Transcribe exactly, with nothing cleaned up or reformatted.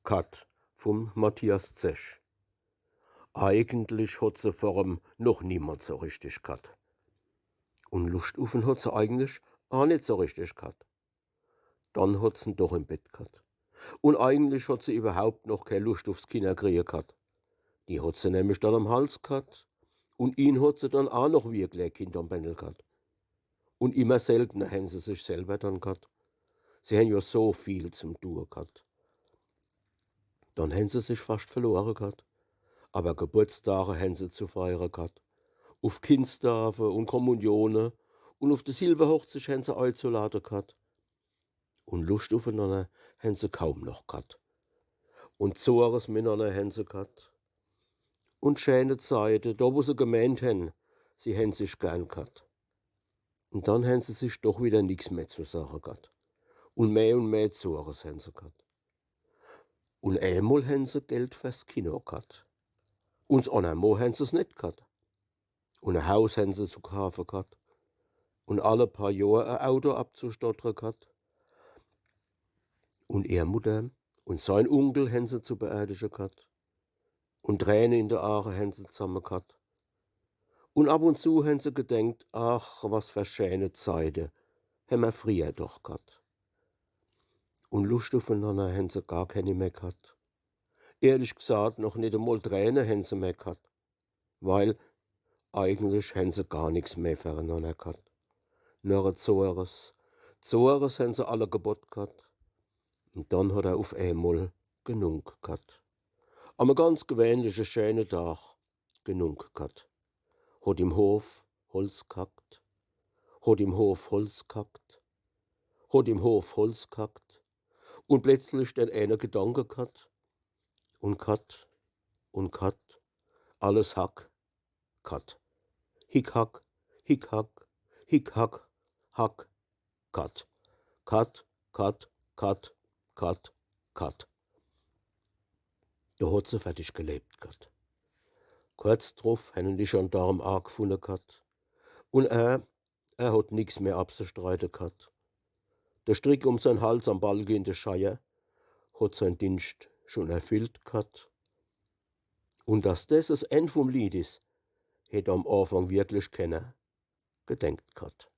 Katt vum Matthias Zech. Eigentlich hot se vor em noch niemand so richtig katt. Un Luscht uff en hot se eigentlich aa net so richtig katt. Dann hot se en doch im Bett katt. Un eigentlich hot se iwwerhaupt noch kee Luscht uffs Kinnerkrieje katt. Die hot se nämlich dann am Hals katt. Un ihn hot se dann aa noch wie e klää Kind am Bännel katt. Un immer seltener hän se sich selwer dann katt. Se hän jo so viel zum Due katt. Dann hän se sich fascht verlore katt. Awwer Geburtsdage hän se zu feiere katt. Uff Kindstaafe un Kommunione un uff de Silwerhochzich hän se eizulade katt. Un Luscht uffenanner hän se kaum noch katt. Un Zores mitnanner hän se katt. Un schäne Zeide, do wo se gemeent hän, se hän sich gern katt. Un dann hän se sich doch widder nix meh zu sage katt. Un meh un meh Zores hän se katt. Un eemol hän se Geld fers Kino katt. Un s anner Mol hän se's net katt. Un e Haus hän se zu kaafe katt. Un alle paar Johr e Auto abzustottre katt. Un ehr Mutter un sein Unkel hän se zu beerdige katt. Un Träne in de Aare hän se zamme katt. Un ab un zu hän se gedenkt, ach, was fer schäne Zeide hämmer frieher doch katt. Un Luscht uffenanner hän se gar kenni meh katt. Ehrlich gsaat, noch net emol Träne hän se meh katt. Weil eigentlich hän se gar nix meh ferenanner katt. Nor e Zores, Zores hän se alle gebott katt. Un dann hot er uff eemol genung katt. Am e ganz gewähnliche schäne Dag genung katt. Hot im Hof Holz kackt, hot im Hof Holz kackt, hot im Hof Holz kackt. Un pletzlich den eene Gedanke katt. Un katt, un katt, alles hack, katt. Hick, hack, hick, hack, hick, hack, hack, katt. Katt, katt, katt, katt, katt. Do hot se fertig gelebt katt. Korz druff hän en die Gendarm aa gfunne katt. Un er, er hot nix meh abzestreide katt. De Strick um sein Hals am Balge in de Scheier hot sein Dienscht schun erfüllt katt. Un dass des es End vum Lied is, hett am Aafang wirklich kenner gedenkt katt.